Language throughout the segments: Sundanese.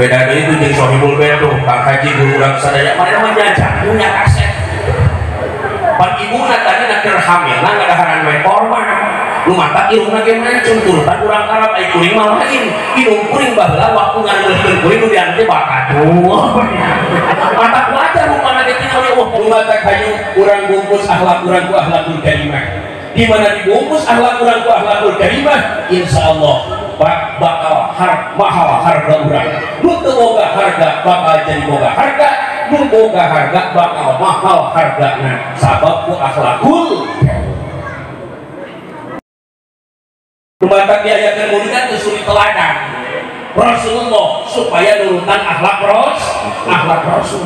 Beda deui itu jeung Sohibul Bait tuh, Kang Haji guru urang sadaya mana mah jajan punya kaset. Pan ibuna tadi na keur hamilna ngadaharan we korma. Nu mata irungna ge mancung turutan urang Arab ai kuring mah lain. Irung kuring baheula waktu ngareuleutkeun kuring nu diantep bakatuh. Mata wajar rupana ge tinggal eueuh nu mata kayu urang bungkus akhlak urang ku akhlakul karimah. Di mana dibungkus akhlak urang ku akhlakul karimah, insyaallah bakal mahal harga urang. Nu teu boga harga bakal jadi boga harga, nu boga harga bakal mahal hargana sabab ku akhlakul. Lumatak diajarkan muridnya ke suri teladan Rasulullah supaya nurutan akhlak akhlak Rasul.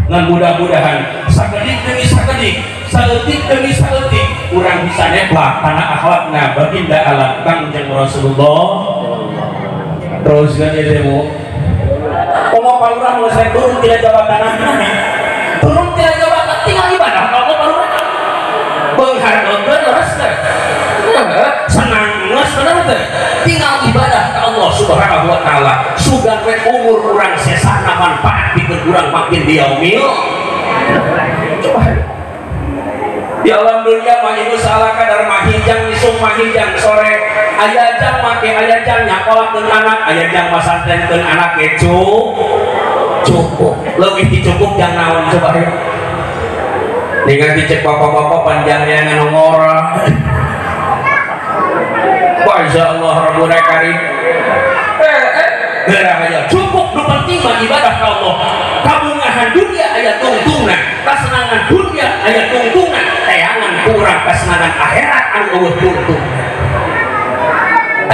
Ngan mudah-mudahan sakedik demi sakedik, saeutik demi saeutik urang bisa neplak kana akhlakna baginda alam Kangjeng Rasulullah. Terus kan ya Bu. Komo palurah geus rek turun tina jabatan, turun tina jabatan tinggal ibadah kalau palurah. Beunghar leres teh. Senang geus bener teh. Tinggal ibadah ka Allah Subhanahu wa taala. Sugan we umur urang sesana manfaat pikeun urang makin diaumil. Coba di alam dunia mah itu salah kadar mahijang isuk mahijang sore aya jang make aya jang nyakolakeun anak aya jang masantrenkeun anak ge cukup leuwih ti cukup jang naon coba ya ningali cek bapak-bapak panjangnya nganongora. Masya Allah Rabbuna Karim. Gerah aja cukup nu penting mah ibadah ka Allah. Kabungahan dunia aya tungtungna, kasenangan dunia aya tungtungna, teangan kurang kasenangan akhirat anu eueuh tungtungna.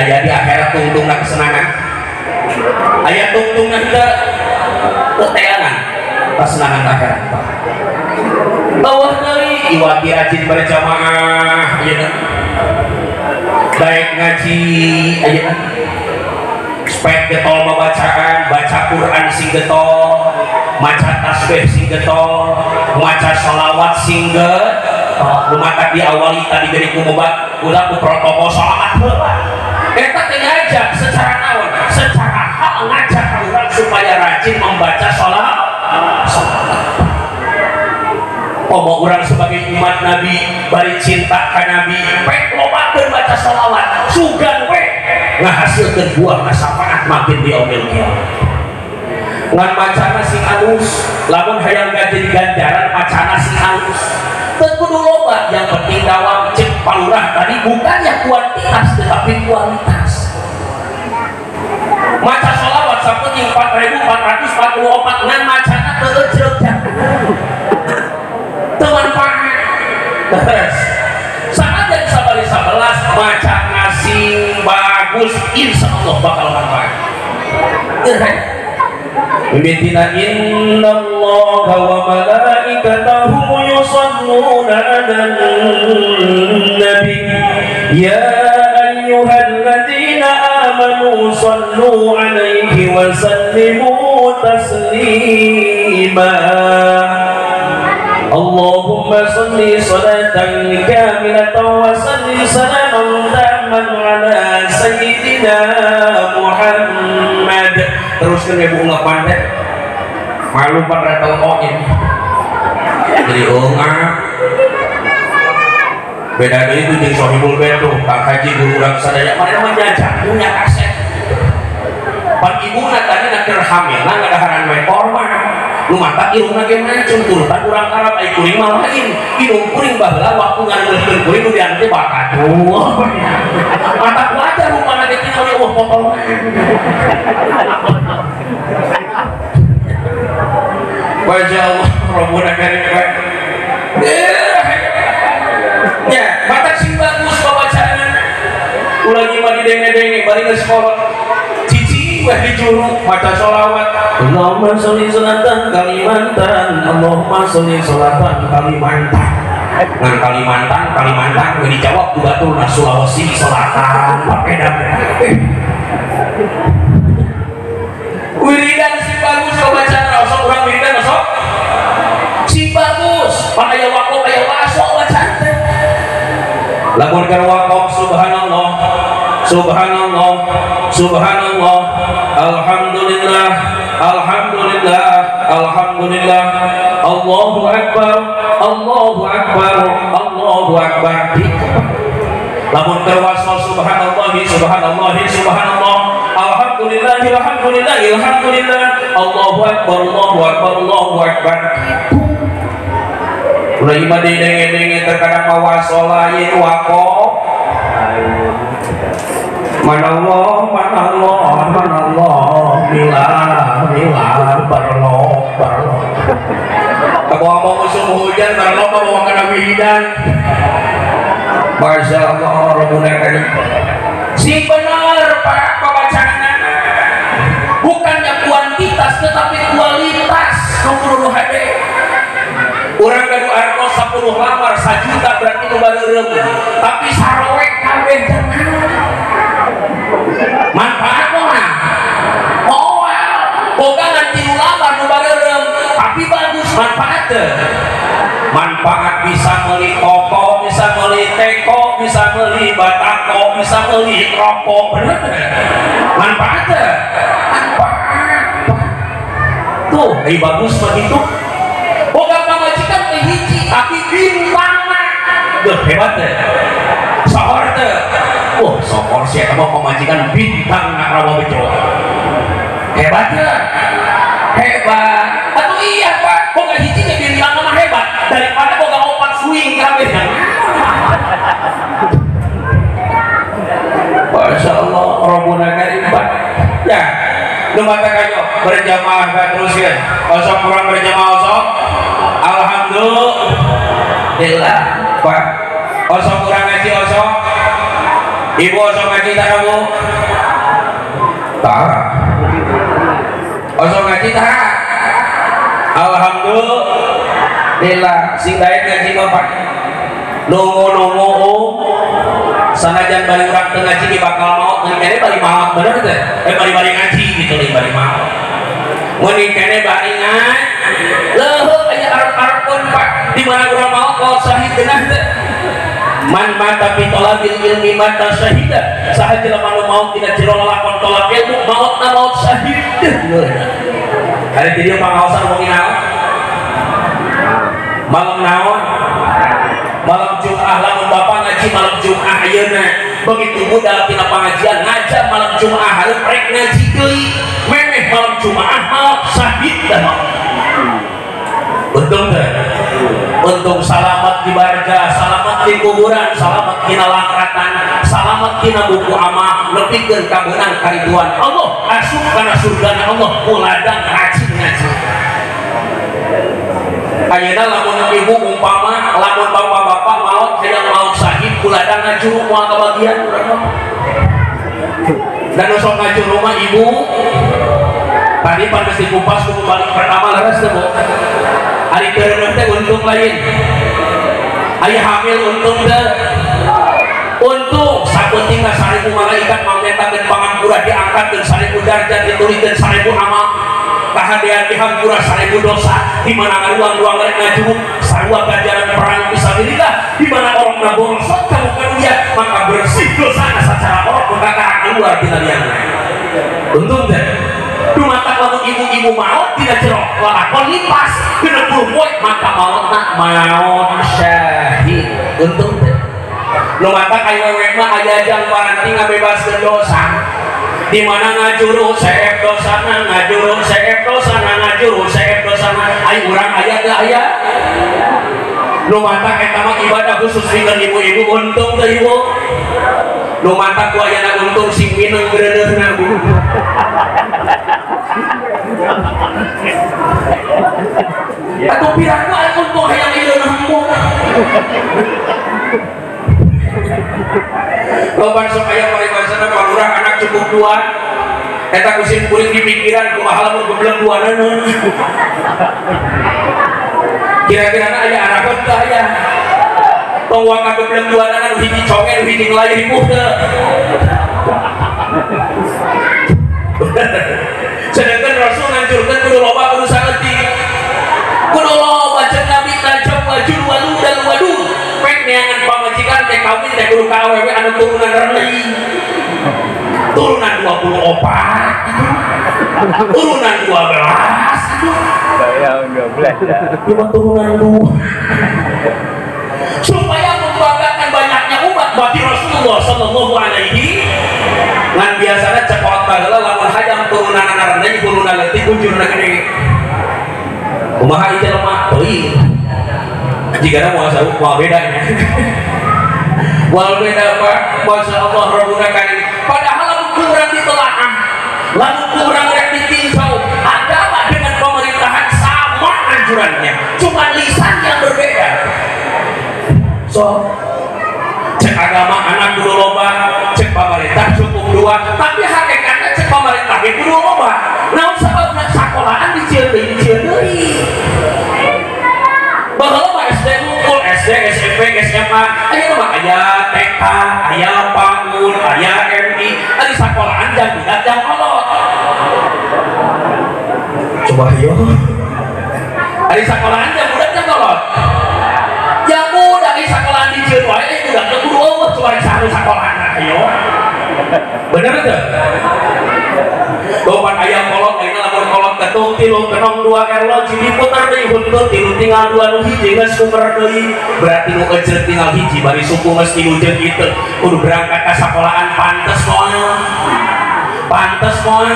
Aya di akhirat tungtungna kesenangan. Aya tungtungna teu teangan kasenangan akhirat. Eueuh deui iwati rajin berjamaah ieu baik ngaji ayeuna spek getol babacaan, baca Quran sing getol, maca tasbih sing getol, maca sholawat sing getol. Lumatak diawali tadi dari kumobat ulah ku protokol sholawat heula. Eta teh ngajak secara naon? Secara hal ngajak urang supaya rajin membaca sholawat. Komo urang sebagai umat Nabi bari cinta ka Nabi, pek lobakeun baca sholawat, sugan we ngahasilkeun buah syafaat makin diomel kiamat. Ngan macana sing alus, lamun hayang jadi ganjaran macana sing alus. Teu kudu loba, yang penting dawam. Cek palurah tadi bukannya kuantitas tetapi kualitas. Maca sholawat sapenting 4444 ngan macana teu ejreg teu manfaat. Terus sanajan sabari 11 maca ngasing bagus insya Allah bakal manfaat. Mimitina innallaha wa malaikatahu yusalluna 'alan nabi ya ayyuhalladzina amanu sallu 'alaihi wa sallimu taslima. Allahumma salli salatan kamilatan wa salli salaman tamman ala sayyidina Muhammad. Teruskan ibu nggak pandai malu pan retel ini jadi ungap beda deui itu jeung Sohibul Bait tuh Kang Haji guru urang sadaya mana mah jajan punya kaset. Pan ibuna tadi na keur hamilna ngadaharan we korma. Nu mata irungna ge mancung turutan urang Arab ai kuring mah lain. Irung kuring baheula waktu ngareuleutkeun kuring nu diantep bakatuh. Mata wajar rupana ge tinggal eueuh potong. Wajah Allah Rabbuna Karim. Ya, mata sing bagus babacaan. Ulah mah didenge-denge bari geus kolot. Cici weh dicuru maca sholawat. Allahumma sholli sholatan Kalimantan, Allahumma sholli sholatan Kalimantan. Ngan Kalimantan, Kalimantan we dijawab ku baturna Sulawesi Selatan. Pake wiridan si bagus babacaan osok urang wiridan osok. Si bagus, pan aya wakof aya waso bacaan teh. Lamun keur wakof subhanallah, subhanallah, subhanallah, alhamdulillah, alhamdulillah, alhamdulillah, Allahu akbar, Allahu akbar, Allahu akbar. Lamun terwasal subhanallah, subhanallah, subhanallah, alhamdulillah, alhamdulillah, alhamdulillah, Allahu akbar, Allahu akbar, Allahu akbar. Ulah ieu denge-denge terkadang mawaso lain wako. Mana Allah, mana Allah, mana Allah, milah, milah, barlok, barlok. Kabawa musim hujan, barlok kabawa kana wiridan. Masya Allah, Rabbuna Karim. Si benar Pak pembacaan, bukannya kuantitas tetapi kualitas. Nu hade. Urang gaduh artos 10 lamar 1 juta berarti nu bareureum. Tapi sarowek kabeh manfaat mah moal. Boga ngan 3 lamar nu bareureum, tapi bagus manfaat teu. Manfaat bisa meuli toko, bisa meuli teko, bisa meuli batako, bisa meuli rokok, bener teu? Manfaat teu? Manfaat. Tuh, ai bagus mah kitu. Boga pamajikan teh hiji tapi bintangna. Duh, hebat teu? Sohor teu? Wah, sohor sih eta mah pamajikan bintangna rawa bejo. Hebat teu? Hebat. Atuh iya, Pak. Boga hiji ge bintangna mah hebat daripada boga opat swing kabeh. Masya Allah, Rabbuna Karim, Pak. Ya, lu mata kayo berjamaah kan terus ya. Osok kurang berjamaah osok. Alhamdulillah, Pak. Osok kurang ngaji osok. Ibu osok ngaji tara Bu? Tara. Osok ngaji tara. Alhamdulillah, sing daek ngaji mah Pak. Nunggu-nunggu sanajan bari urang teu ngaji bakal maot, mun kene bari maot bener teh? Bari-bari ngaji gitu nih bari maot. Mun kene bari ngaji, leuheung aya arep-arepeun Pak. Di mana urang maot maot syahid geunah teh? Man mata fi talabil ilmi mata syahida. Saha jelema nu maot dina jero lalakon tolak ilmu maotna maot syahid. Hari di dieu pangaosan wong naon? Malam naon? Malam Jum'ah. Lamun bapak ngaji malam Jum'ah ayeuna, begitu budal tina pengajian ngajar malam Jum'ah hareup rek ngaji deui, memeh malam Jum'ah maot syahid dah. Untung teh? Untung salamat di barga, salamat di kuburan, salamat tina langratan, salamat tina buku amal, nepikeun ka beunang kariduan Allah, asup kana surgana Allah, kuladang rajin ngaji. Ayeuna lamun ibu umpama, lamun bapak-bapak maot hayang maot syahid, kuladang ngajuru moal kabagian urang mah. Dan nu sok ngajuru mah ibu tadi pan geus dikupas kudu balik pertama leres teh Bu. Ari keureuh teh untung lain. Ari hamil untung teh. Untung sapentingna 1000 malaikat mametakeun pangampura diangkatkeun 1000 darjat ditulikeun 1000 amal. Kahadean dihampura 1000 dosa, di mana ngaruang-ruang rek ngajuruk sarua ganjaran perang fisabilillah, di mana orang ngaborosot ka dia maka bersih dosana sacara orok maka keluar tina liangna. Untung teh. Dumatak lamun ibu-ibu maot tina jero lalakon lipas 60 poe maka maotna maot syahid. Untung teh. Nu matak awewe mah aya jang paranti ngabebaskeun dosa. Di mana ngajuru seep dosana, ngajuru seep dosana, ngajuru seep dosana. Ai urang aya teu aya? Nu matak eta mah ibadah khusus pikeun ibu-ibu. Untung teh ibu. Nu matak ku ayana untung sing mineng beureuneuna Bu. Atuh piraku aya untung hayang ieu hembung. Loban sok aya paribasana palurah anak cukup dua. Eta ku sim kuring di pikiran kumaha lamun gebleng duanana. Kira-kirana aya arakeun teu aya? Tong waka gebleng duanana nu hiji conge nu hiji ngelayu ribuh teu. Sedangkan Rasul nganjurkeun kudu loba kudu saeutik. Kudu loba jeung Nabi tajam wajul walu dan wadu. Pek neangan pamajikan teh kawin teh kudu ka awewe anu turunan renei. Turunan 24 itu. Turunan 12 itu. Saya 12 ya. Cuma turunan 2. Supaya membanggakan banyaknya umat bagi Rasulullah sallallahu alaihi ngan biasanya cepot baheula lamun hayang turunan ngaranna turunan leutik bujurna gede. Kumaha ieu jelema teuing. Jigana moal sarua moal bedanya. Moal beda Pak, masyaallah Rabbuna karim. Padahal lamun kurang ditelaah, lamun kurang rek ditinjau, agama dengan pemerintahan sama anjurannya, cuma lisan yang berbeda. So, cek agama anak kudu loba, cek pemerintah cukup 2, tapi hakikatnya cek pemerintah ge kudu loba. Naon sababna sakolahan dicieun deui. Baheula mah SD unggul, SD, SMP, SMA, ayeuna mah aya TK, aya PAUD, aya MI, ari sakolahan jang budak jang kolot. Coba yo. Ari sakolahan jang budak jang kolot. Jang budak di sakolahan dijieun wae budak teh kudu eueuh coba saha sakolahan ayo. Bener teu? Dopan ayam kolot ayeuna lamun kolot ketung tilu kenong 2 erlo jadi puter deui huntur tilu tinggal 2 nu hiji geus kumer deui berarti nu eceut tinggal hiji bari suku geus tilu jeung kitu kudu berangkat ka sakolahan pantes moal pantes moal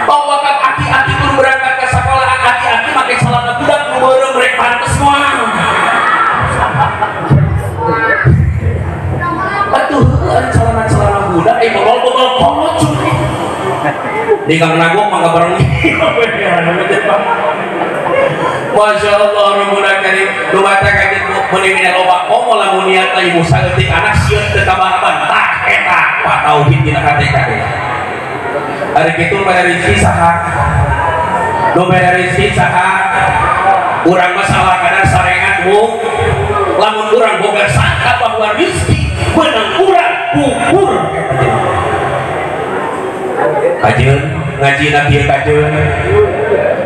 tong wakat aki-aki kudu berangkat ka sakolahan aki-aki make celana budak nu beureum rek pantes moal atuh ari celana-celana budak eh bobol-bobol kolot cuy di Kang Nagong mangga bareng. Masya Allah Rabbuna karim. Nu mata kaget meuni mina loba komo lamun niat ibu saeutik anak sieun teu kabaraban tah eta Pak Tauhid dina hate kade. Ari kitu mere rezeki saha? Nu mere rezeki saha? Urang mah salah kadar sarengat bu. Lamun urang boga sangka bahwa rezeki beunang urang kukur. Kajeun ngaji na kieu kajeun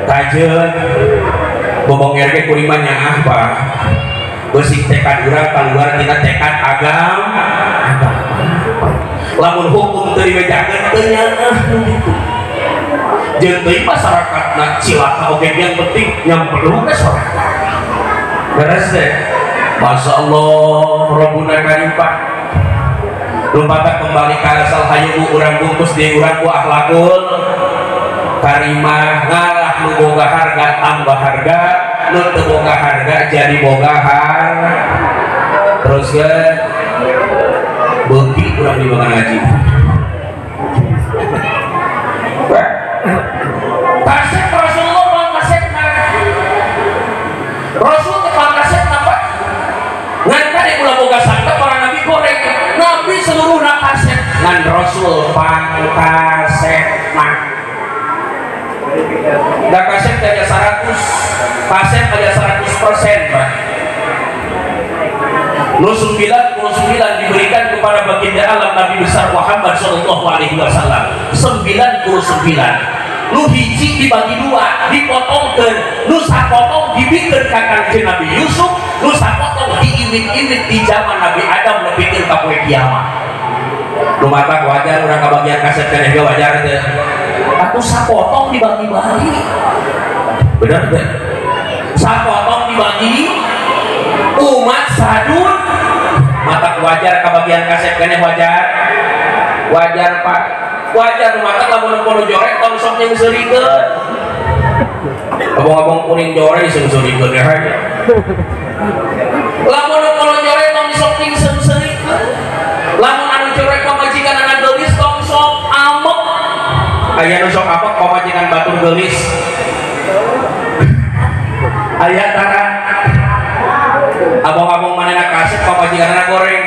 kajeun bobonger ge kuring mah nyaah Pak beusi tekad urang kaluar tina tekad agama lamun hukum teu dibejakeun teu nyaah nu kitu jeung teuing masyarakatna cilaka oge yang penting nyamperlu ka sorangan beres teh masyaallah Rabbuna karim Pak. Lumpatan kembali ke asal hayu urang bungkus di urang ku akhlakul karimah ngalah nu boga harga tambah harga nu teu boga harga jadi boga harga terus ke beuki urang di makan ngaji kasep Rasulullah mah kasepna Rasul teh kasepna Pak ngan kade ulah boga sangka para nabi goreng nabi seluruh kaset ngan Rasul pangkasetna da kaset aya 100 kaset aya 100% Pak nu 99 diberikan kepada baginda alam Nabi besar Muhammad sallallahu alaihi wasallam 99 nu hiji dibagi 2 dipotongkeun nu sapotong dibikeun ka Kangjeng Nabi Yusuf nu sapotong diiwit-iwit di zaman Nabi Adam nepikeun ka poe kiamat. Nu matak wajar urang kabagian kaset keneh ge wajar teh. Atuh sapotong dibagi-bagi. Bener teh? Sapotong dibagi umat sadun matak wajar kabagian kaset keneh wajar. Wajar Pak. Wajar mata lamun kono jorek tong sok jeung seurikeun. Abong-abong kuning jorek seung-seurikeun ya. Lamun kono jorek tong sok jeung seung-seurikeun. Lamun anu jorek pamajikan anak geulis tong sok amok. Aya nu sok amok pamajikan batur geulis. Aya tara. Abong-abong manehna kasep pamajikan anak goreng.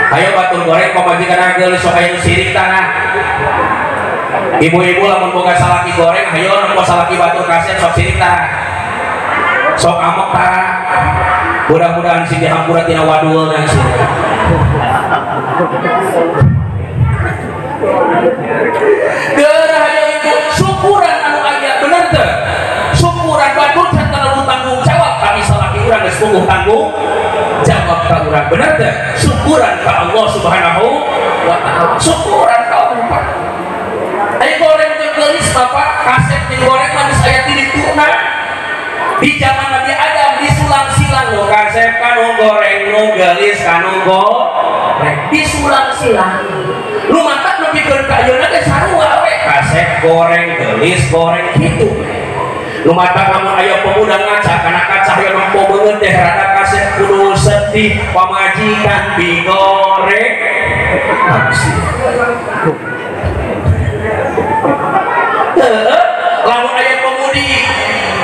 Ayo batur goreng pamajikan geulis sok aya nu sirik tanah. Ibu-ibu lamun boga salaki goreng ayo nempo salaki batur kasep sok sirik tanah. Sok amok tanah. Mudah-mudahan sing dihampura tina wadulna sih. Geurah hayo ibu syukuran anu aya bener teu? Syukuran batur can terlalu tanggung jawab kami salaki urang geus puguh tanggung jawab ka urang bener teh? Syukuran ka Allah Subhanahu wa ta'ala. Syukuran Di zaman Nabi Adam disulang-silang nu kasep kanu goreng nu geulis kanu goreng disulang-silang. Nu matak nepikeun ka ayeuna teh sarua we kasep goreng geulis goreng kitu. Nu matak lamun aya pemuda ngaca kana kaca aya nempo beungeut teh rada kasep kudu sedih pamajikan bigoreng. Lamun aya pemudi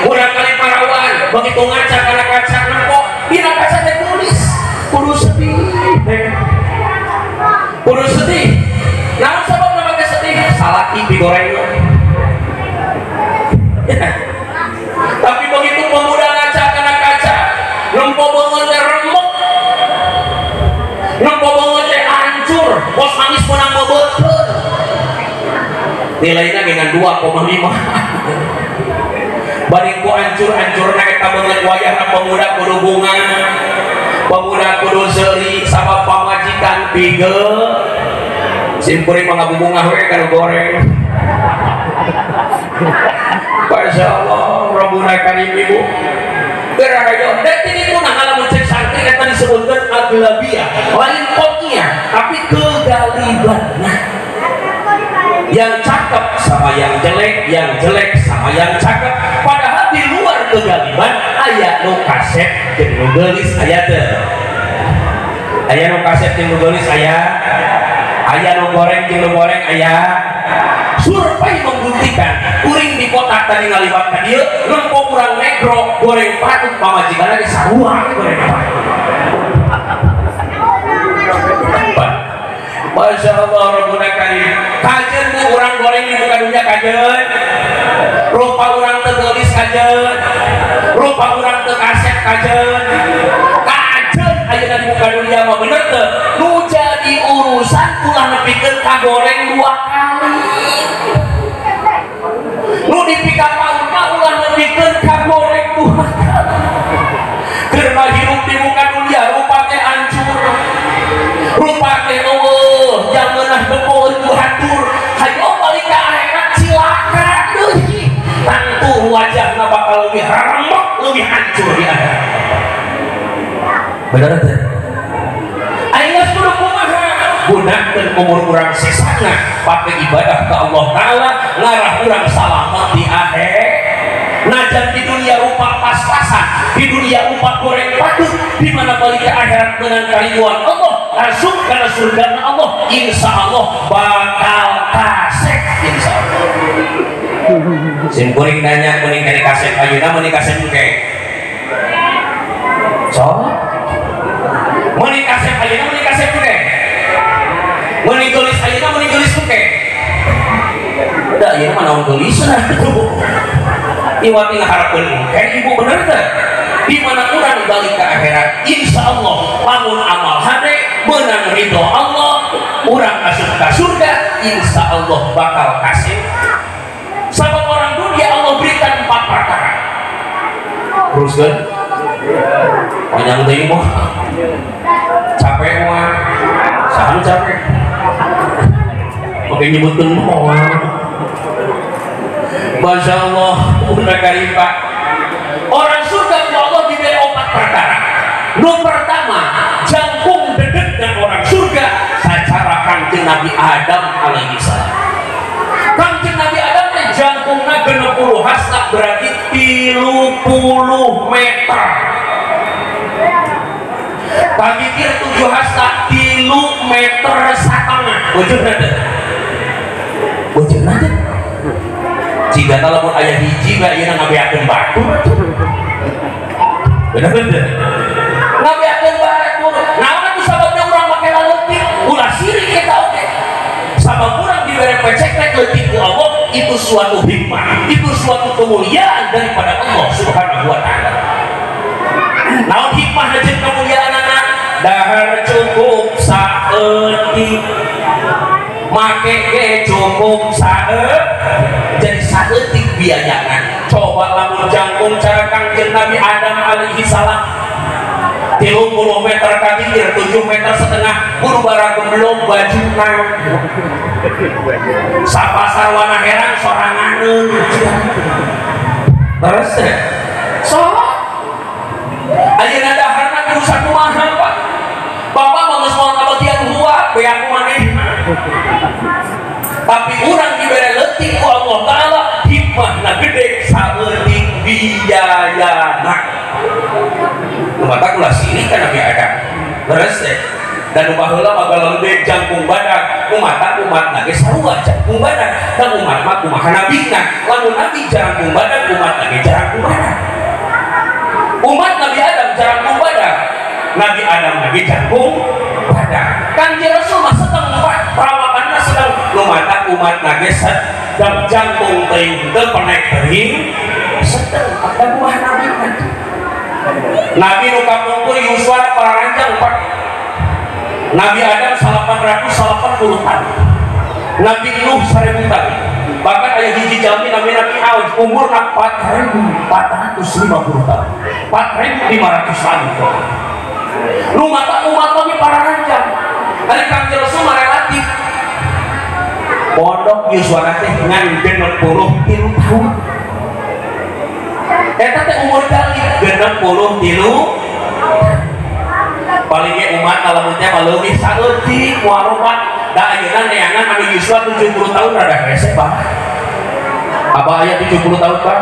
urang kali parawan begitu ngaca kana kaca nempo dina kaca teh tulis kudu sedih kudu sedih. Naon sababna make sedih? Salaki digoreng. Tapi begitu pemuda ngaca kana kaca nempo beungeut teh remuk nempo beungeut teh hancur bos nangis menang beubeutkeun nilainya dengan 2,5. Banding ku hancur-hancurna eta beungeut wayahna pemuda kudu bunga pemuda kudu seuri sabab pamajikan pigel simkuring mah ngabubungah we kana goreng. Masya Allah Rabbuna karim ibu berayo dan ini pun lamun cek santri eta disebutkeun aglabiyah lain qotiyah tapi kegalibanna. Yang cakep sama yang jelek, yang jelek sama yang cakep. Padahal di luar kegaliban aya nu kasep jeung nu geulis aya teu. Aya nu kasep jeung nu geulis aya. Aya nu goreng jeung nu goreng aya. Survei membuktikan kuring di kota tadi ngaliwat ka dieu nempo urang negro goreng patut pamajikanna ge sarua goreng patut. Masya Allah Rabbuna karim. Kajen bu urang goreng di muka dunia kajen. Rupa urang teu geulis kajen. Rupa urang teu kasep kajen. Kajen ayeuna di muka dunia mah bener teu? Nu jadi urusan ulah nepikeun ka goreng dua kali. Nu dipikapaun mah ulah nepikeun ka goreng dua kali. Keur mah hirup di muka dunia rupa teh hancur. Rupa teh eueuh yang meunah bepoeun ku hatur. Hayo balik ka akhirat cilaka deui. Tentu wajahna bakal lebih remuk, lebih hancur di akhirat. Bener teh? Ayeuna kudu kumaha? Gunakeun umur urang sesana pake ibadah ka Allah Taala ngarah urang salamet di akhirat. Najan di dunia rupa pas-pasan, di dunia rupa goreng patut, di mana balik ke akhirat dengan kariduan Allah, langsung karena surga Allah, insya Allah bakal kasep, insya Allah. Sim kuring nanya, mending kali kasep ayeuna, mending kasep engke. So, mending kasep ayeuna, mending kasep engke. Mending geulis ayeuna, mending geulis engke. Da ieu mah naon geulisna tuh. Iwati ngaharapkeun engke ibu bener teh. Di mana urang balik ke akhirat, insya Allah lamun amal hade menang ridho Allah, urang asup ka surga, insya Allah bakal kasih. Sabab orang dunia Allah berikan 4 perkara. Terus kan? Panjang deui mah. Capek mah. Saha capek? Oke nyebutkeun mah. Masya Allah, udah karim Pak. Orang surga ku Allah diberi 4 perkara. Nu pertama, jangkung dedek dan orang surga secara Kangjeng Nabi Adam alaihi salam. Kangjeng Nabi Adam teh jangkungna 60 hasta berarti 30 meter. Pagikir 7 hasta 3 meter setengah. Bojona teh. Bojona teh. Jika lamun aya hiji bae ayeuna ngabeakeun batur. Bener bener. Ngabeakeun batur. Naon atuh sababna urang make laleutik? Ulah sirik kita oge. Sabab urang dibere pecekrek leutik ku Allah itu suatu hikmah, itu suatu kemuliaan daripada Allah Subhanahu wa taala. Naon hikmah jeung kemuliaanana? Dahar cukup saeutik. Make ge cukup saeutik. Jadi saeutik biayana. Coba lamun jangkung cara Kangjeng Nabi Adam alaihi salam 30 meter kaki 7 meter setengah kudu baragemblong bajuna sapasar wana herang soranganeun terus so Mata ulah sirik ka Nabi Adam. Leres teh. Dan baheula mah galede jangkung badak, umat umatna ge sarua jangkung badak. Dan umat mah kumaha nabina, lamun nabi jangkung badak, umatna ge jangkung badak. Umat Nabi Adam jangkung badak, Nabi Adam lagi jangkung badak. Kanjeng Rasul mah sedang perawakanna sedang lumata umatna ge sedang jangkung teuing teu penek teuing sedang ada buah nabi kan. Nabi nu kapungkur yuswa pararanjang Pak. Nabi Adam 880 tahun, Nabi Nuh 1000 tahun, bahkan aya hiji jalmi Nabi Nabi umur 4450 tahun, 4500 tahun. Lu mata umat kami para rancang, hari Kangjeng Rasul mah relatif pondok yuswana teh ngan 63 tahun. Eta teh umur kali 63. Paling ge umat lamun teh leuwih saeutik moal rupat da ayeuna neangan anu yuswa 70 tahun rada hese Pak. Abah aya 70 tahun Pak.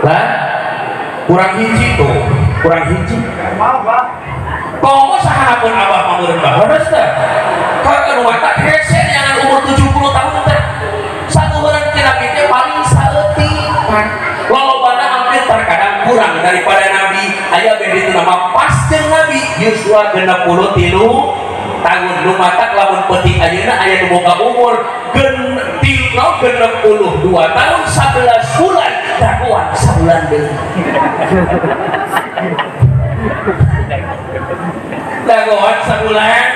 Lah kurang hiji tuh, kurang hiji. Komo sahanapun abah mah meureun baheures teh. Ka anu mata hese neangan umur 70 tahun teh. Saluhureun ti nabi teh paling saeutik. Lolobana hampir terkadang kurang daripada nabi. Aya beda nama pas jeung nabi yuswa 63 tahun. Nu matak lamun peuting ayeuna aya nu boga umur 62 tahun 11 bulan dagoan sabulan deui. Dagoan sabulan.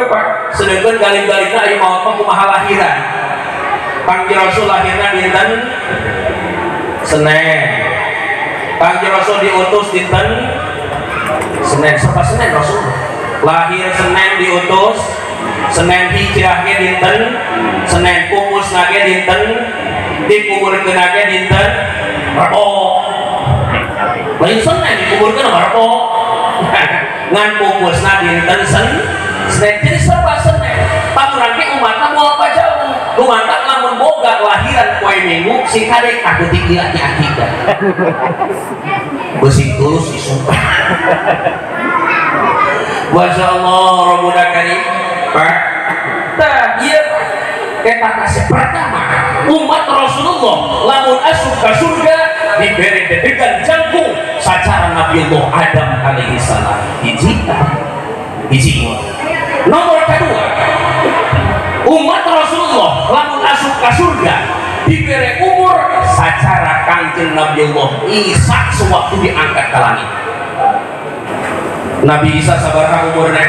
Pak, sedengkeun galih-galihna aya maot mah kumaha lahiran. Kangjeng Rasul lahirna dinten Senin. Kangjeng Rasul diutus dinten Senin, serba Senin Rasul. Lahir Senin diutus, Senin hijrah ge dinten Senin, pupusna ge dinten, dikuburkeun ge dinten Rebo. Lain Senin dikuburkeun mah Rebo. Ngan pupusna dinten Senin, jadi serba Senin. Pangurang ge umatna moal pajauh. Lumantak lamun boga lahiran poe Minggu si kadek aku tinggi ti akidah. Beusi tulus disumpah. Masya Allah Rabbuna karim. Pak. Tah ieu eta kasih pertama umat Rasulullah lamun asup ka surga dibere dedegan jangkung sacara Nabiullah Adam alaihi salam. Hiji. Hiji. Nomor kedua, umat Rasulullah lamun asup ka surga diberi umur sacara Kangjeng Nabiullah Isa sewaktu diangkat ke langit. Nabi Isa sabaraha umurna?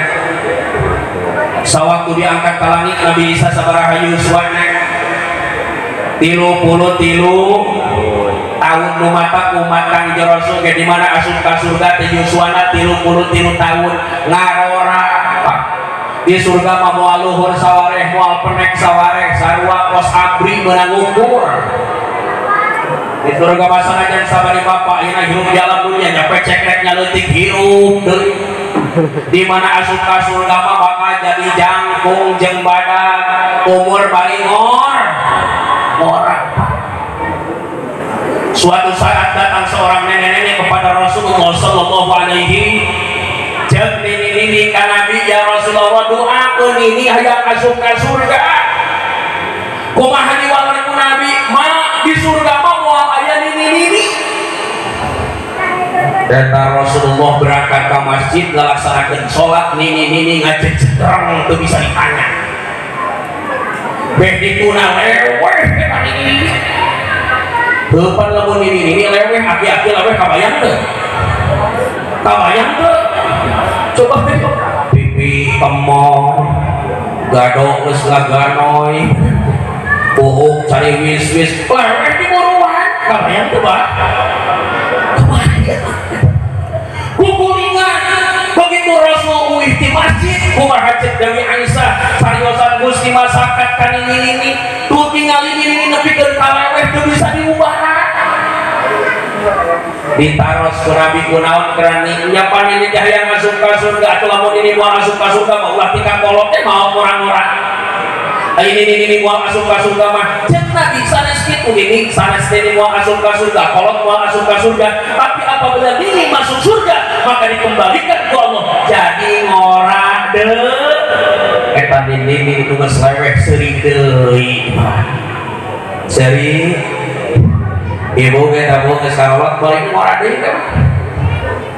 Sewaktu diangkat ke langit Nabi Isa sabaraha yuswana? 33 tahun. Nu mata umat Kangjeng Rasul ge di mana asup ka surga teh yuswana 33 tahun ngarora. Di surga mah moal luhur sawareh, moal penek sawareh, sarua kos abri meunang ukur. Di surga mah sanajan sabari bapak ayeuna hirup di alam dunia nyampe cekrek nyaleutik hirup deui. Di mana asup ka surga mah bakal jadi jangkung jeung badak, umur paling ngora. Suatu saat datang seorang nenek-nenek kepada Rasulullah sallallahu alaihi jeung nini-nini ka Nabi, ya Rasulullah doakeun nini hayang asup ka surga. Kumaha diwaler ku Nabi? Ma di surga mah moal aya nini-nini. Eta Rasulullah berangkat ka masjid ngalaksanakeun salat, nini-nini ngajejetreng teu bisa ditanya. Beh dituna leweh eta nini-nini. Heupan lamun nini-nini leweh aki-aki leweh kabayang teu? Kabayang teu? Coba tengok pipi kemong gadok geus laganoy puhuk cari wis-wis leweh di buruan kabayang teu Pak? Kabayang. Kukulingan begitu Rasul uih di masjid kumaha cek Dewi Aisyah cariosan Gusti masakat kan ini tuh tingali ini nepikeun ka leweh teu bisa diubah. Ditaros ku Nabi kunaon kerani nyapan ini cahaya masuk ke surga atau lamun ini moal masuk ke surga mah ulah tika kolot teh mau orang-orang ini moal masuk ke surga mah cek Nabi sanes kitu ku nini sanes nini moal asup ka surga, kolot moal asup ka surga. Tapi apabila nini masuk surga, maka dikembalikan ku Allah jadi ngora deui. Eta nini nu geus leweh seuri deui. Seuri ibu ge tabu geus karolot balik ngora deui teh.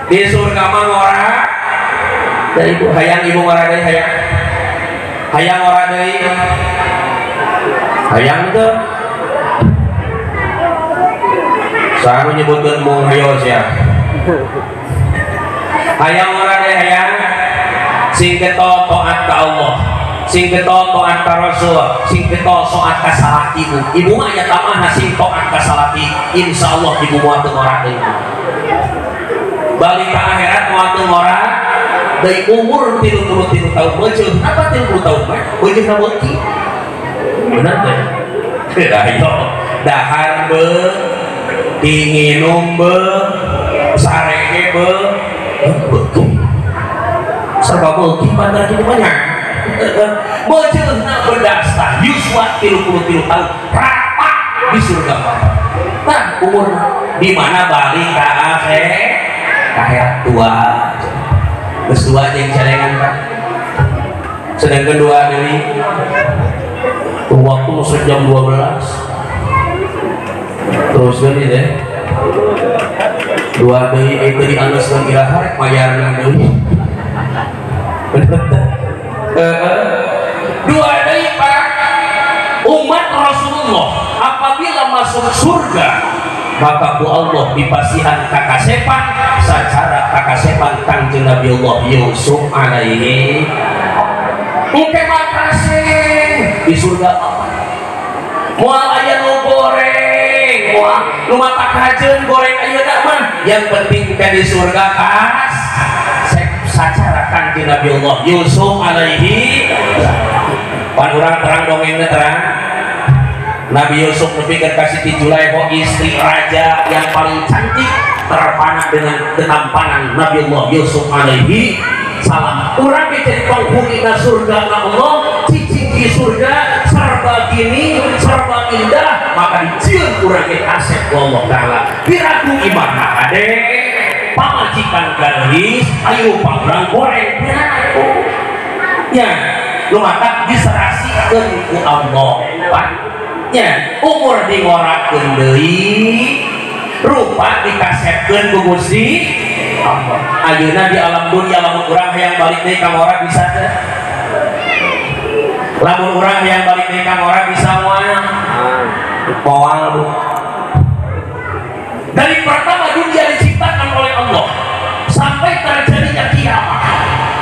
Di surga mah ngora da ibu hayang ibu ngora deui hayang. Hayang ngora deui. Hayang teu. Saha nu nyebutkeun mung hayo sia. Hayang ngora deui hayang. Sing keto taat ka Allah, sing keto taat ka Rasul, sing keto taat ka salaki ibu. Ibu mah aya tamahna sing taat ka salaki, insyaallah ibu moal teu ngora deui. Balik ka akhirat moal teu ngora deui umur 33 tahun meuceun. Apa 30 tahun mah? Meuceun beuki. Bener teh? Ayo dahar be, dinginum be, sarege be, beuki. Serba beuki pada kitu banyak. Meuceunna berdasta yuswa 33 tahun rata di surga Bapak. Nah, umur di mana balik ka akhirat tua. Geus dua jeung celengan Pak. Sedangkan dua deui waktu masuk jam 12. Terus deui deh. Dua deui eta dianggeuskeun iraha rek mayarna deui. Dua deui Pak, umat Rasulullah apabila masuk surga maka ku Allah dipasihan kakasepan secara kakasepan Kangjeng Nabi Allah Yusuf alaihi. Engke makasih di surga apa? Moal aya nu goreng, moal nu matak hajeun goreng ayeuna mah. Yang penting ke di surga kas sacara Kangjeng Nabi Allah Yusuf alaihi. Pan urang terang dongengna terang. Nabi Yusuf nepikeun ka Siti Zulaikha istri raja yang paling cantik terpana dengan ketampanan Nabi Allah Yusuf alaihi salam. Urang jadi penghuni na surga Allah, cicing di surga serba gini, serba indah, maka dijieun urang ge kasep ku Allah Taala. Piraku imah ade pamajikan garis, ayo pangurang goreng piraku. Ya, lu matak diserasikeun ku Allah. Pak. Nya, umur dingorakeun deui, rupa dikasepkeun ku Gusti Allah. Ayeuna di alam dunia lamun urang hayang balik deui ka ngora bisa teu? Lamun urang hayang balik deui ka ngora bisa moal? Moal Bu. Dari pertama dunia diciptakan oleh Allah sampai terjadinya kiamat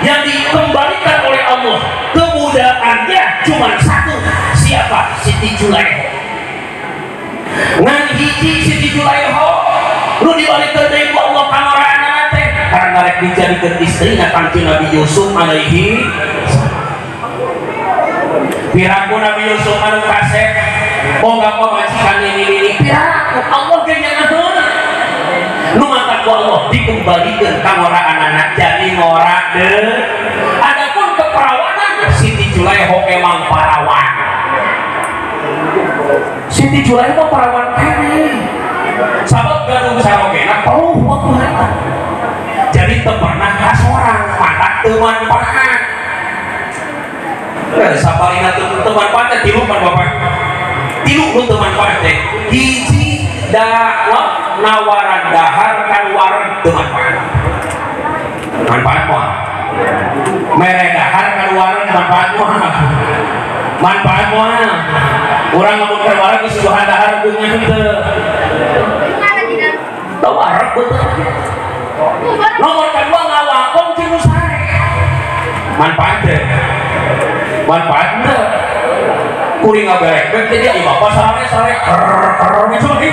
yang dikembalikan oleh Allah kemudaannya cuma satu. Siapa? Siti Zulaikha. Ngan hiji Siti Zulaikha nu dibalikeun deui ku Allah pangoraanna teh karena rek dijadikeun istrina Kangjeng Nabi Yusuf alaihi salam. Piraku Nabi Yusuf anu kasep boga pamajikan ini piraku Allah ge nyaheun. Nu matak ku Allah dikembalikeun ka ngoraanana jadi ngora deui. Adapun keperawanan Siti Zulaikha emang parawan. Siti Zulaikha parawan kene. Sabab gaduh sarogena peluh waktu harta. Jadi teu pernah kasorang, matak teu manfaat. Saparina teu manfaat teh tilu pan Bapak. Tilu nu teu manfaat teh. Hiji da nawaran dahar kan wareg teu manfaat. Manfaat moal. Mere dahar kan wareg manfaat moal. Manfaat moal. Urang lamun keur wareg geus suguhan dahar bunga henteu. Teu wareg betul. Nomor kedua ngawangkong jeung nu sare. Manfaat teh. Manfaat teh. Kuring ngaberek-berek teh dia bapak sare-sare ker gitu lagi.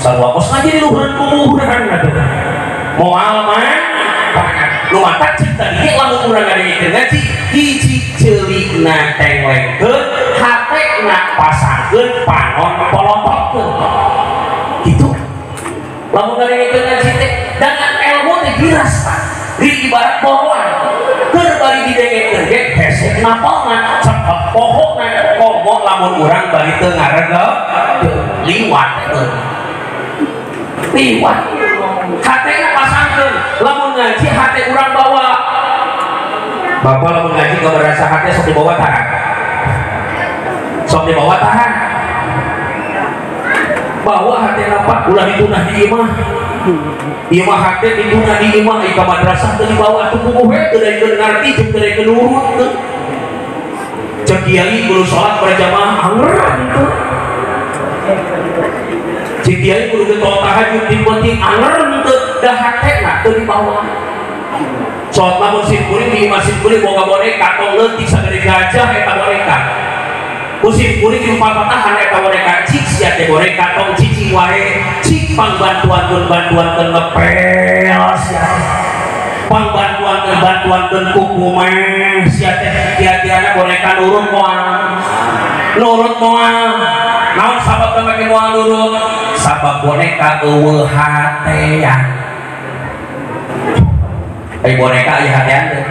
Sarua kos lagi di luhureun kuburan atuh. Moal mah nu matak cek tadi lamun urang ngadengikeun ngaji hiji ceulikna tenglengkeun hatena pasangkeun panon polototkeun. Gitu. Lamun ngadengikeun ngaji teh dengan ilmu teh giras Pak. Di ibarat boroan. Keur bari didengekeun ge hese napalna cepet pohona komo lamun urang bari teu ngaregep teu liwat teu liwat hatena pasangkeun lamun ngaji hate urang bawa bapak lamun ngaji gak berasa hate sok dibawa tahan sok dibawa tahan bawa hate apa ulah ditunah di imah imah hate ditunah di imah ka madrasah teu dibawa atuh puguh we teu daekeun ngarti jeung teu daekeun nurut teu cek kiai kudu salat berjamaah anger teu cek kiai kudu getol tahajud di penting anger teu da hatena teu dibawa salat lamun sim kuring di imah sim kuring boga boneka tong leutik sagede gajah eta boneka musim kuring di patahan eta boneka cik sia teh boneka tong cicing wae cik pangbantuan bantuan ngepel sia pangbantuan bantuan kuku mah sia teh kia-kiana boneka nurut moal nurut moal naon sabab make moal nurut sabab boneka eueuh hatean ai boneka aya hatean teh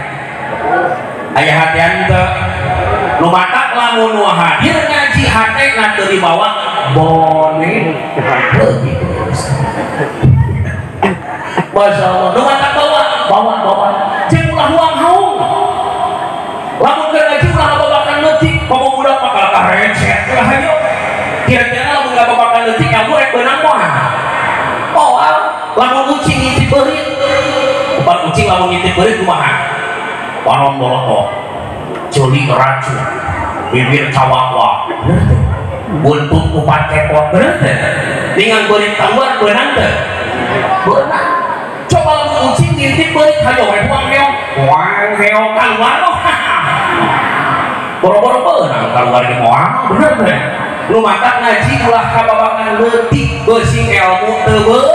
aya hatean teh nu matak lamun nu hadir ngaji hatena teu dibawa boneka gitu. Masya Allah nu matak bawa bawa bawa jeung ulah huang haung lamun keur ngaji ulah ngababakan leutik komo budak bakal karecet lah hayo kira-kira lamun ngababakan leutik kamu rek beunang moal moal lamun ucing ngintip beurit upan ucing lamun ngintip beurit kumaha panon boloto joli racun bibir cawakwa buntut upat kepot bener teh ningan beurit keluar beunang teh beunang coba lamun ucing ngintip beurit hayo we buang heong keluar boro-boro beunang keluar di moal bener teh nu matak ngaji ulah kababakan leutik beusing ilmu teu beut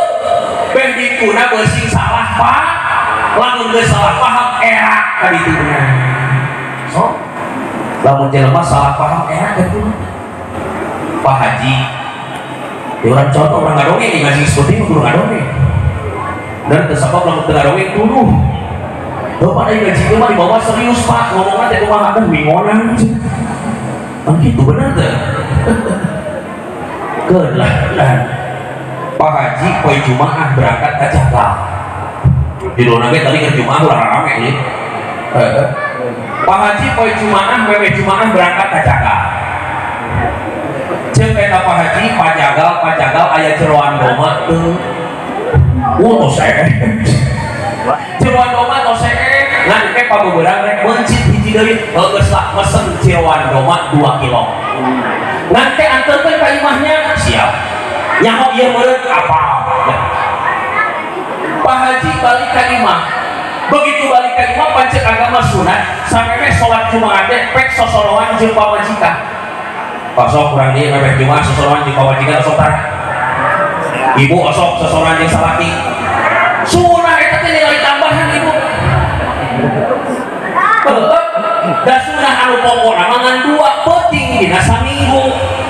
ben dituna beusing salah paham lamun geus salah paham era ka dituna so lamun jelema salah paham era ka dituna Pak Haji di orang contoh orang ngadongeng ngaji seperti itu kudu ngadongeng dan tersebab lamun teu ngadongeng tuduh bapak dari ngaji mah dibawa serius Pak ngomongna teh kumaha aduh wingonan kan gitu bener teh keun lah Pak Haji poe Jumaah berangkat ka Jakarta di luar ge tadi keur Jumaah ulah rame ieu Pak Haji poe Jumaah wewe Jumaah berangkat ka Jakarta ceuk eta Pak Haji pajagal aya jeroan doma teu tos jeroan doma tos ngan ke pabeberang rek meuncit hiji deui geus lah mesen jeroan doma 2 kilo ngan teh anterkeun ka imahnya siap nyaho ieu meureun apal Pak Haji balik ka imah begitu balik ka imah pancet agama sunat sameme salat Jumaah teh pek sosoroan jeung pamajikan pasok kurang dieu memeh Jumaah sosoroan jeung pamajikan osok tara ibu osok sosoroan jeung salaki sunah eta teh nilai tambahan ibu da sunah anu pokona mah ngan dua peuting dina saminggu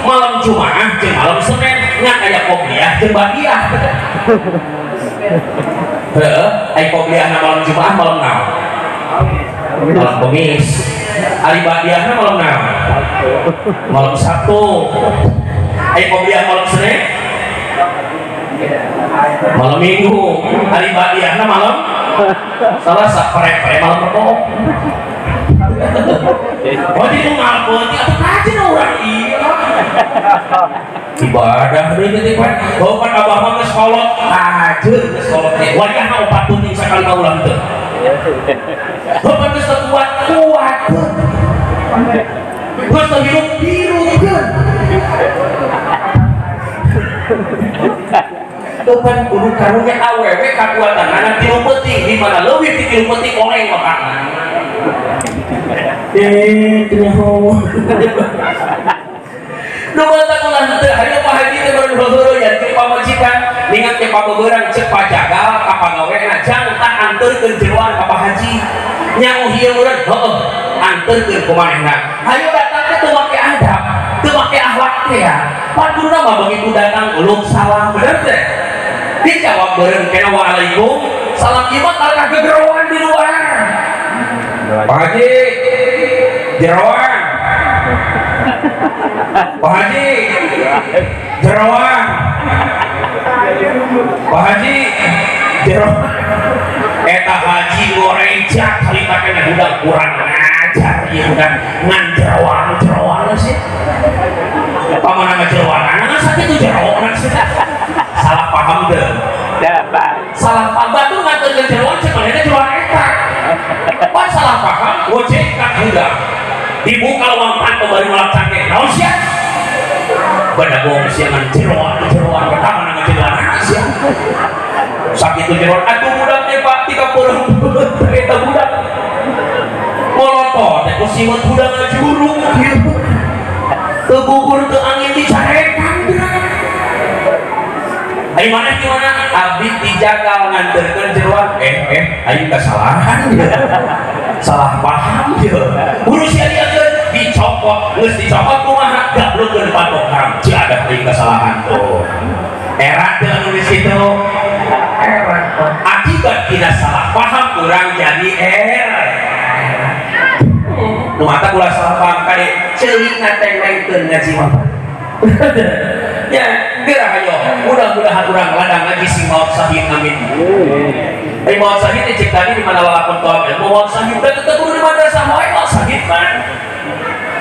malam Jumaah jeung malam Senin ngan aya qobliyah jeung ba'diyah heeh ai qobliyahna malam Jumaah malam naon malam Kamis ari ba'diyahna malam naon malam Sabtu ai qobliyah malam Senin malam Minggu ari ba'diyahna malam Selasa pare-pare malam Rebo oh itu ngalpeuti atuh kajen urang ieu ibadah deui teh pan oh pan abah mah geus kolot kajen geus kolot teh wayahna opat penting sakali kaulah teu bapak geus teu kuat kuatkeun geus teu hirup hirupkeun depan kudu karunya awewe kakuatanana tilu peuting di mana leuwih ti tilu peuting oleng otakna teu nyaho nu matak ulah teu hayu Pak Haji teh baru-baru teh pamajikan ningat teh pabeberang ceuk pajagal ka pagawena jang tah anterkeun jeroan ka Pak Haji nyaho ieu meureun heueuh anterkeun ku manehna hayu datang teh teu make adab teu make akhlak teh ya paduna mah begitu datang uluk salam bener teh dijawab bareng kena waalaikum salam ieu mah kalah gegeroan di luar Pak Haji jeroan Pak Haji Jeroan. Pak Haji jeroan. Eta haji ngoreja harita keneh budak kurang ajar ieu budak ngan jeroan-jeroan sih. Pamana jeroan sakitu jeroan sih. Salah paham deh. Salah paham batu ngaturkeun jeroan cek manehna jeroan eta. Pan salah paham gojek ka budak. Dibuka lawang panto bari malak cangkeh. Naon sia? Bedagong sia ngan jeroan-jeroan pertama ngan jeroan sia. Sakitu jeroan atuh budak teh Pak 30 eta budak. Molotot teh ku simeut budak ngajurung kieu. Teu gugur teu angin dicarekan geura. Ayo mana gimana? Abdi dijagal nganterkeun jeroan. Ayo kesalahan ya. Salah paham ya. Buru sia diakeun dicopot, geus dicopot kumaha? Gablugkeun patok haram. Ci ada deui kesalahan tuh. Era teu nulis kitu. Era. Akibat tidak salah paham kurang jadi era. Nu mata ulah salah paham kade ceulik ngateng-tengkeun ngaji mah. Ya, geura hayo. Mudah-mudahan urang ladang ngaji sing maot sahid amin. Ai maot sahid teh cek tadi di mana lalakon tawaf ilmu maot sahid teh tetep kudu di madrasah wae maot sahid mah.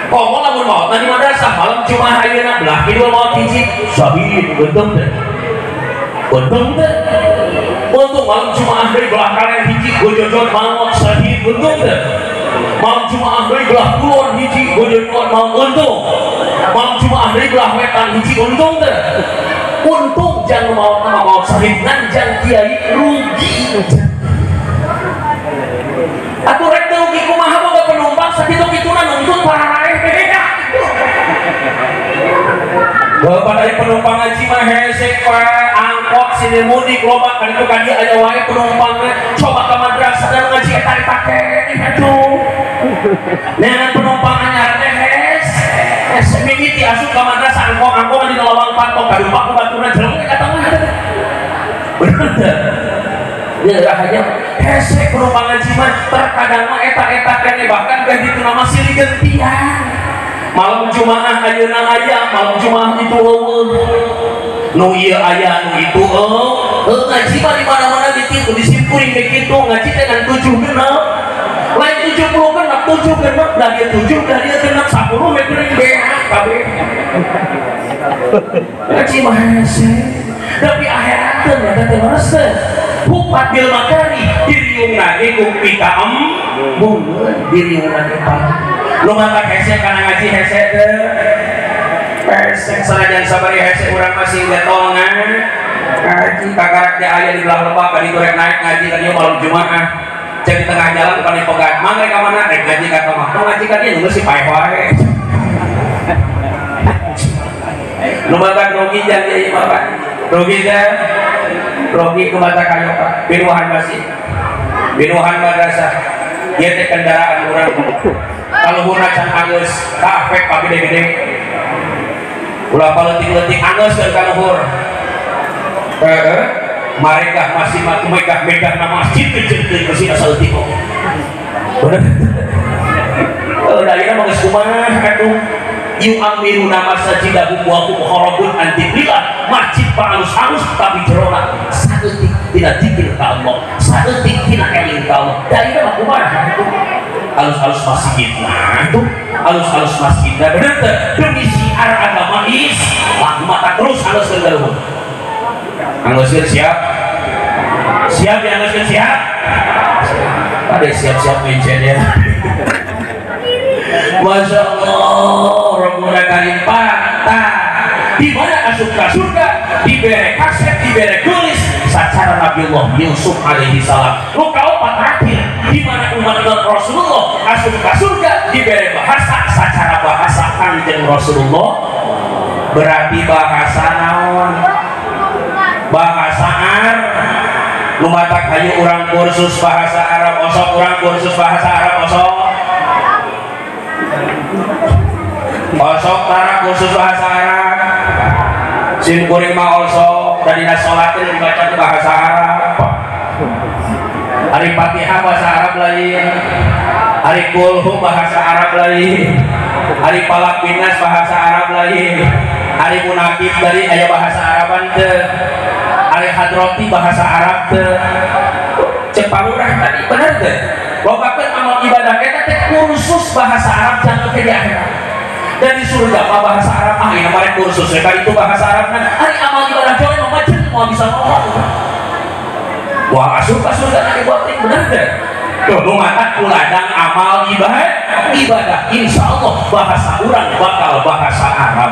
Komo lamun maot di madrasah malam Jumat ayeuna belah kidul maot hiji sahid untung teh. Untung teh. Untung malam Jumat deui belah kanan hiji gojojot maot sahid untung teh. Malam Jumat deui belah kulon hiji gojojot maot untung. Malam Jumat deui belah wetan hiji untung teh. Untung jangan mau nama mau sahid ngan kiai rugi. Atuh rek teu rugi kumaha boga penumpang sakitu kituna nuntut paraeh beda. Bapak dari penumpang ngaji mah hese pak angkot sini mudik loba kan itu kan dia aya wae penumpangna coba ka madrasah dan ngaji eta dipake atuh. Neangan penumpang anyar teh hes. Mimiti asup ka madrasah angkot-angkot di lawang patok kadumpak ku baturna jelema ka tengah. Bener teu? Ya rahanya hese penumpang ngaji mah terkadang mah eta-eta keneh bahkan geus dituna mah silih gentian. Malam Jumaah ayeuna aya, malam Jumaah itu eueuh. Nu ieu aya, nu itu eueuh. Ngaji mah di mana-mana dikitu, di simkuring ge kitu, ngaji teh ngan 7 genep. Lain 70 genep, 7 genep, da dieu 7, da dieu genep 10 we geuning beak kabeh. Ngaji mah hese. Tapi akhirat teh eta teh leres teh. Hupat bil makari diriungna ge ku pikaembungeun diriungna ge pang. Lu mata hese kana ngaji hese teh. Hese sanajan sabari hese urang masih getongan. Ngaji kakarak teh aya di belah lebak bari rek naik ngaji ka dieu malam Jumaah. Cek di tengah jalan bukan dipegat. Mang rek ka mana? Rek ngaji ka tomah. Tong ngaji ka dieu nunggu si paeh wae. Lu mata rugi jangan ieu mah Pak. Rugi teh. Rugi ku mata kayo Pak. Binuhan masih. Binuhan madrasah. Ieu teh kendaraan urang. Kaluhurna can anggeus kaafek pagede-gede. Ulah paleutik-leutik anggeus keun ka luhur. Heeh. Mereka masih megah-megah na masjid kecil-kecil bersih asal leutik oge. Bener. Heuh da ayeuna mah geus kumaha atuh. Yu'amiruna masajidahum wa hum kharabun an dzikrillah. Masjid halus-halus tapi jerona saeutik tina zikir ka Allah, saeutik tina eling ka Allah. Da ayeuna mah kumaha atuh? Halus-halus masjid nah tuh, halus-halus masjid nah bener teh demi syiar agama Islam mata terus haluskeun ka luhur. Haluskeun siap? Siap ya haluskeun siap? Ada siap-siap mencet ya. Masya Allah, Rabbuna Karim patah. Di mana asup ka surga, dibere kaset, dibere tulis sacara Nabiullah Yusuf alaihi salam. Lu kaopat terakhir, di mana umat Rasulullah asup ka surga, dibere bahasa sacara bahasa Kanjeng Rasulullah. Berarti bahasa naon? Bahasa Arab. Lu matak hayu urang kursus bahasa Arab osok, urang kursus bahasa Arab osok. Osok tara kursus bahasa Arab. Sim kuring mah osok dari salat teh dibaca bahasa Arab. Hari Fatihah bahasa Arab lain, hari Kulhu bahasa Arab lain, hari Falaq Binas bahasa Arab lain, hari Ari munakib dari aya bahasa Araban teu, ari hadroti bahasa Arab teu. Cek palurah tadi bener teu? Lobakeun amal ibadah eta teh kursus bahasa Arab jangan ke di akhirat. Dan di surga mah bahasa Arab ah ini mah kursus ka itu bahasa Arab kan ari amal ibadah coy mah maceun moal bisa ngomong. Wah asup ka surga na dibuat bener teu? Tuh nu matak kuladang amal ibadah insyaallah bahasa urang bakal bahasa Arab.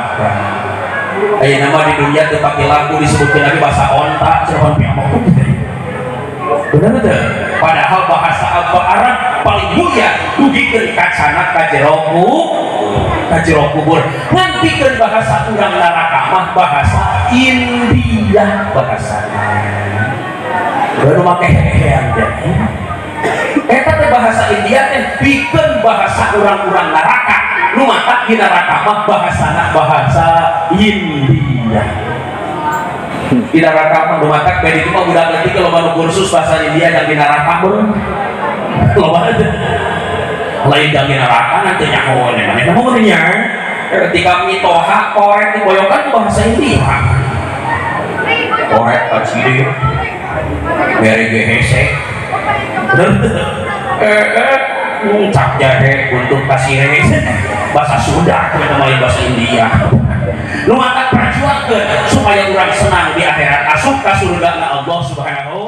Aya nama di dunia teu pake lagu disebutkeun lagi bahasa onta cenah piamok. Bener teu? Padahal bahasa Arab paling mulia dugikeun kacana ka jero kubur. Nganpikeun bahasa urang neraka mah bahasa India bahasana. Baru make hehean teh. Eta teh bahasa India teh pikeun bahasa urang-urang neraka. Nu matak di neraka mah bahasana bahasa India. Di neraka mah nu matak beda itu mah budak leutik loba nu kursus bahasa India dan di neraka mah loba teh. Lain dan di neraka nanti nyaho maneh mah nya. Ketika mitoha korek diboyongkan ku bahasa India. Korek kaciri bere ge hese. Cap jahe untuk kasih bahasa Sunda kita main bahasa India. Nu matak perjuangkeun supaya urang senang di akhirat asup ka surga Allah Subhanahu.